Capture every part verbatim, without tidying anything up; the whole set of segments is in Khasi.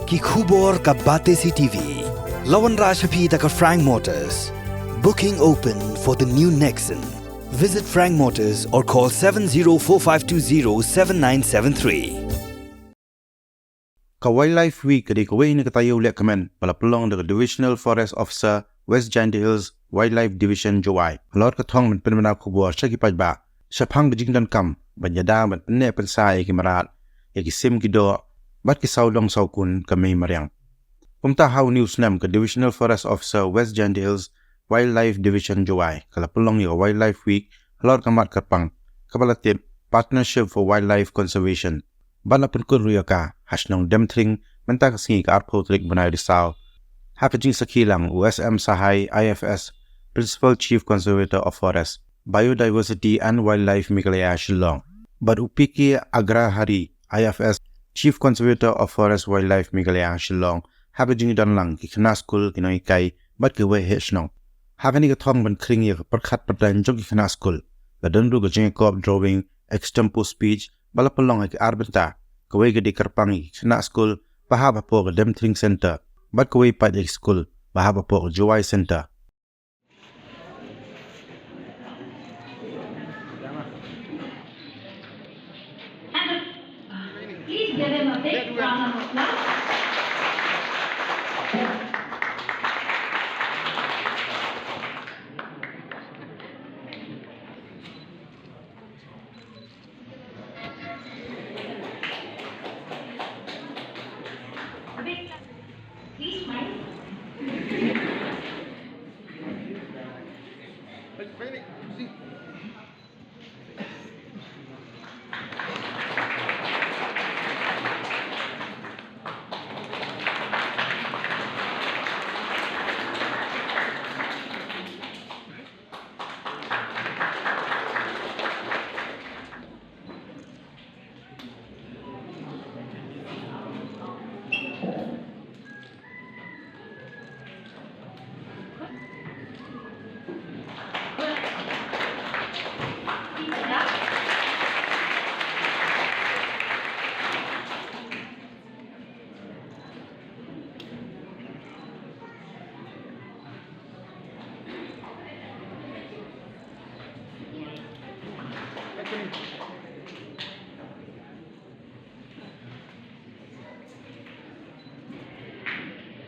Ki khubor ka Batesi T V. La wanrah sha phi da ka Frank Motors. Booking open for the new Nexon. Visit Frank Motors or call seven zero four five two zero seven nine seven three. Ka Wildlife Week ka dei kawei na ka taïew lehkmen ba la pynlong da ka Divisional Forest Officer, West Jaintia Hills Wildlife Division, Jowai, halor ka thong ban pynbna khubor sha ki paidbah shaphang ka jingdonkam ban ïada ban pynneh pynsaw ïa ki mrad, ïa ki sim ki doh bad ki sawdong sawkun ka mei mariang. Kumta ha une u snem ka Divisional Forest Officer, West Jaintia Hills Wildlife Division, Jowai, ka la pynlong ïa ka Wildlife Week halor ka mat kyrpang kaba la tip Partnership for Wildlife Conservation. Bad la pynkut ruh ïa ka ha shnong Demthring mynta ka sngi ka arphew tarik bnai Risaw, ha ka jingsakhi lang u S M Sahai, I F S, Principal Chief Conservator of Forest, Biodiversity and Wildlife, Meghalaya, Shillong, bad u P K Agrahari, I F S, Chief Conservator of Forest, Wildlife, Meghalaya, Shillong, ha ka jingdon lang ki khynnah skul, ki nonghikai bad kiwei heh shnong. Ha kane ka thong ban khring ïa ka pyrkhat pyrthei jong ki khynnah skul, la don ruh ka jingïakop drawing extempore speech ba la pynlong ha ki ar bynta. Kawei ka dei kyrpang ïa ki khynnah skul ba hap hapoh ka Demthring Center bad kawei pat ïa ki skul ba hap hapoh ka Jowai Center. Please give him a big round of applause.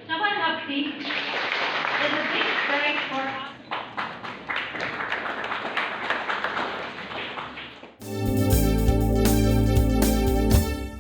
Someone help me.